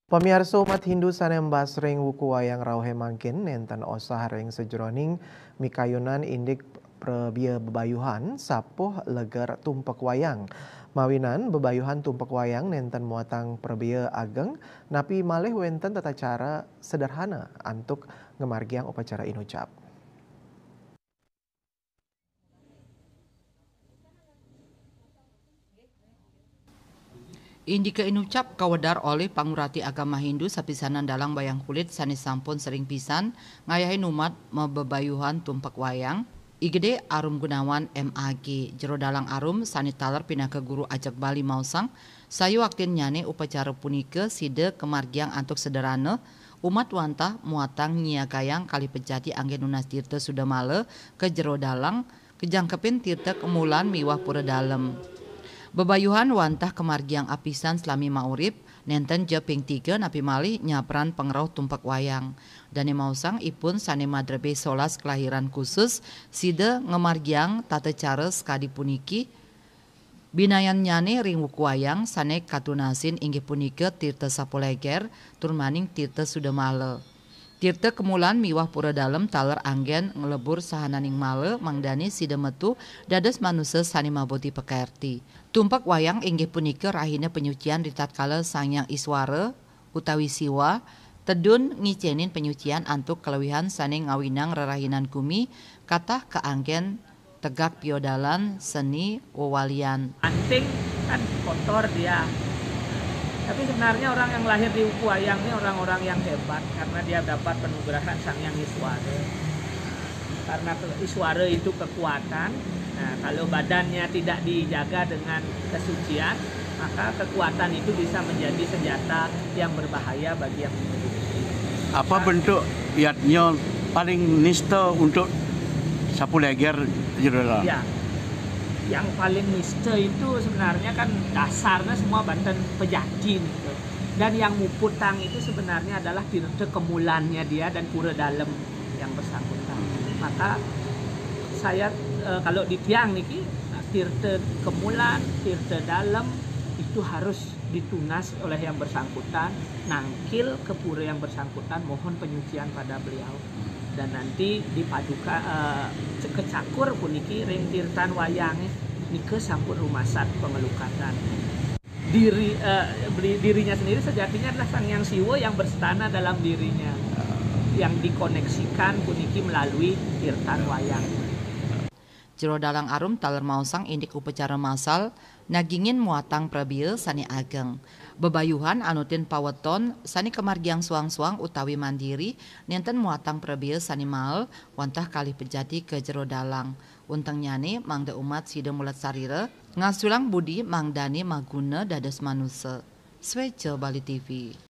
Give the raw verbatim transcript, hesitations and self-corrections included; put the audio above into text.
Pamiarsa, umat Hindu sané embas ring wuku wayang rauhé mangkin nénten osah ring sajeroning mikayunan indik prabia bebayuhan sapuh leger tumpek wayang. Mawinan bebayuhan tumpek wayang nénten muatang prabia ageng, napi malih wénten tata cara sederhana antuk ngamargiang upacara inucap. Indika inucap kawedar olih pangurati agama Hindu sapisanan dalang wayang kulit sané sampun sering pisan ngayahin umat mabebayuhan tumpek wayang. I Gedé Arum Gunawan M A G, Jero Dalang Arum sané taler pinaka guru ajeg Bali maosang, sayuaktinnyané upacara punika sida kamargiang antuk sederhana, umat wantah muatang nyiagayang kalih pejati anggén nunas tirta sudamala ka jero dalang, kajangkepin tirta kemulan miwah pura dalem. Bebayuhan wantah kamargiang apisan salami maurip, nénten ja ping tiga napi malih nyabran pangrauh tumpek wayang. Dané maosang ipun sané madrebé solas kelahiran khusus, sida ngamargiang tata cara sakadi puniki. Binayannyané ring wuku wayang sané katunasin inggih punika Tirta Sapuleger, tur maning Tirta Sudamala. Tirta Kemulan miwah Pura Dalem taler anggén nglebur sahananing mala mangdané sida metu dados manusa sané mabudi pakerti. Tumpek wayang inggih punika rahina panyucian ritatkala Sang Hyang Iswara utawi Siwa tedun ngicénin panyucian antuk kalewihan sané ngawinang rerahinan gumi, katah kaanggén tegak piodalan seni wewalian. Anting kan kotor dia. Tapi sebenarnya orang yang lahir di Wuku Wayang ini orang-orang yang hebat karena dia dapat penugrahan Sang Hyang Iswara. Karena ke- Iswara itu kekuatan. Nah, kalau badannya tidak dijaga dengan kesucian, maka kekuatan itu bisa menjadi senjata yang berbahaya bagi yang memiliki. Apa bentuk yadnya paling nista untuk Sapuleger, Jero Dalang? Ya, yang paling nista itu sebenarnya kan dasarnya semua banten pejati gitu. Dan yang muputang itu sebenarnya adalah tirta kemulannya dia dan pura dalem yang bersangkutan. Maka saya, eh, kalau di tiang niki, tirta kemulan, tirta dalem itu harus ditunas oleh yang bersangkutan, nangkil ke pura yang bersangkutan, mohon penyucian pada beliau. Dan nanti dipaduka, eh, ce- kecakur puniki ring tirtan wayang nika sampun rumasat panglukatan. Diri, eh, beli- dirinya sendiri sejatinya adalah Sang Hyang Siwa yang berstana dalam dirinya, yang dikoneksikan puniki melalui tirtan wayang. Jero Dalang Arum taler maosang indik upacara masal nagingin muatang prabia sané ageng. Bebayuhan anutin paweton sané kamargiang suang-suang utawi mandiri nénten muatang prabia sané mael wantah kalih pejati ka jero dalang. Untengnyané mangda umat sida mulat sarira, ngasulang budi mangdané maguna dados manusa. Sweja Bali T V.